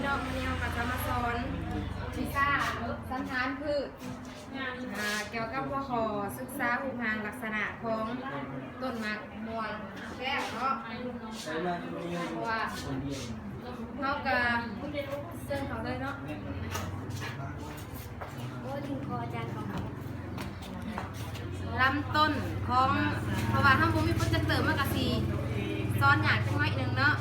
ເນາະ ມື້ນີ້ເຮົາກໍຈະມາສອນວິຊາສັນຖານພືດ ອ່າ ກ່ຽວກັບຫົວຂໍ້ສຶກສາຮູບຮ່າງລັກສະນະຂອງຕົ້ນໝາກມ່ວງແກ້ວເນາະ ເພາະວ່າເຮົາກໍເຊີນເຂົາເລີຍເນາະ. ໂອ້ ລຳຕົ້ນຂອງ ເພາະວ່າເຮົາບໍ່ມີໂປຣເຈັກເຕີ ມັນກະຊິສອນຍາກຈັກໜ້ອຍໜຶ່ງເນາະ.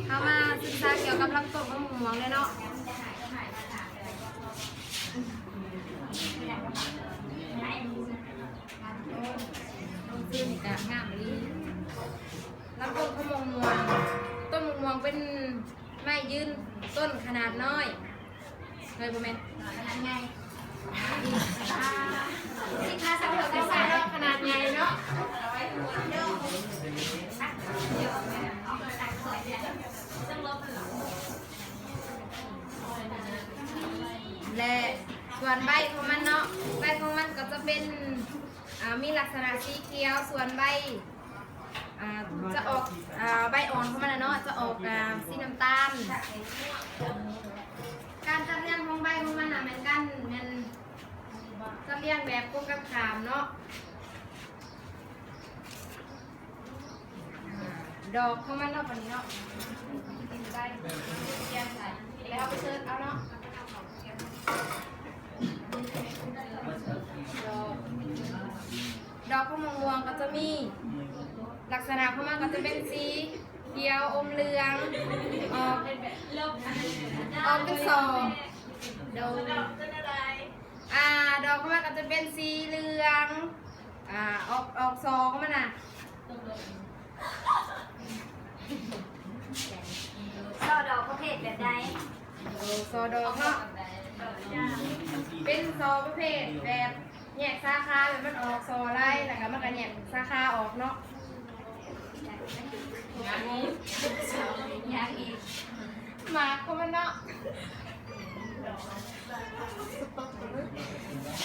ເຮົາມາສຶກສາກ່ຽວກັບລຳຕົ້ນຂອງໝາກມ່ວງເລີຍເນາະ. ຕົ້ນນີ້ກະງາມອີ່ຫຼີ ລຳຕົ້ນຂອງໝາກມ່ວງ. ຕົ້ນໝາກມ່ວງເປັນໄມ້ຢືນຕົ້ນຂະໜາດນ້ອຍ ເອີ ບໍ່ແມ່ນ ຂະໜາດໃຫຍ່ ສິບຫ້າ ຊາວ ເທົ່າກັນ ຂະໜາດໃຫຍ່ເນາະ. ແລະ ສ່ວນໃບຂອງມັນເນາະ ໃບຂອງມັນກໍຈະເປັນ ອ່າ ມີລັກສະນະສີຂຽວ ສ່ວນໃບ ອ່າ ຈະອອກ ອ່າ ໃບອ່ອນຂອງມັນນະເນາະ ຈະອອກ ອ່າ ສີນ້ຳຕານ. ການຈັດລຽງຂອງໃບຂອງມັນນະ ແມ່ນການ ແມ່ນຈັດລຽງແບບກົງກັນຂ້າມເນາະ. ອ່າ ດອກຂອງມັນເນາະ ບາດນີ້ເນາະ ແລ້ວເອົາໄປເຊີດເອົາເນາະ. ດອກຂອງໝາກມ່ວງກໍຈະມີ ລັກສະນະຂອງມັນກໍຈະເປັນສີຂຽວ ອົມເຫຼືອງ ອອກ ອອກເປັນສໍ່. ດອກ ອ່າ ດອກຂອງມັນກໍຈະເປັນສີເຫຼືອງ ອ່າ ອອກ ອອກສໍ່ຂອງມັນນະ. ສໍ່ດອກປະເພດແບບໃດ? ໂອ້ ສໍ່ດອກເນາະ ເປັນສໍ່ປະເພດແບບແຍກສາຂາ ແບບມັນອອກສໍ່ຫຼາຍ ແລ້ວກໍມັນກໍແຍກສາຂາອອກເນາະ. ຫຍັງອີກ? ຫຍັງອີກ? ໝາກຂອງມັນເນາະ.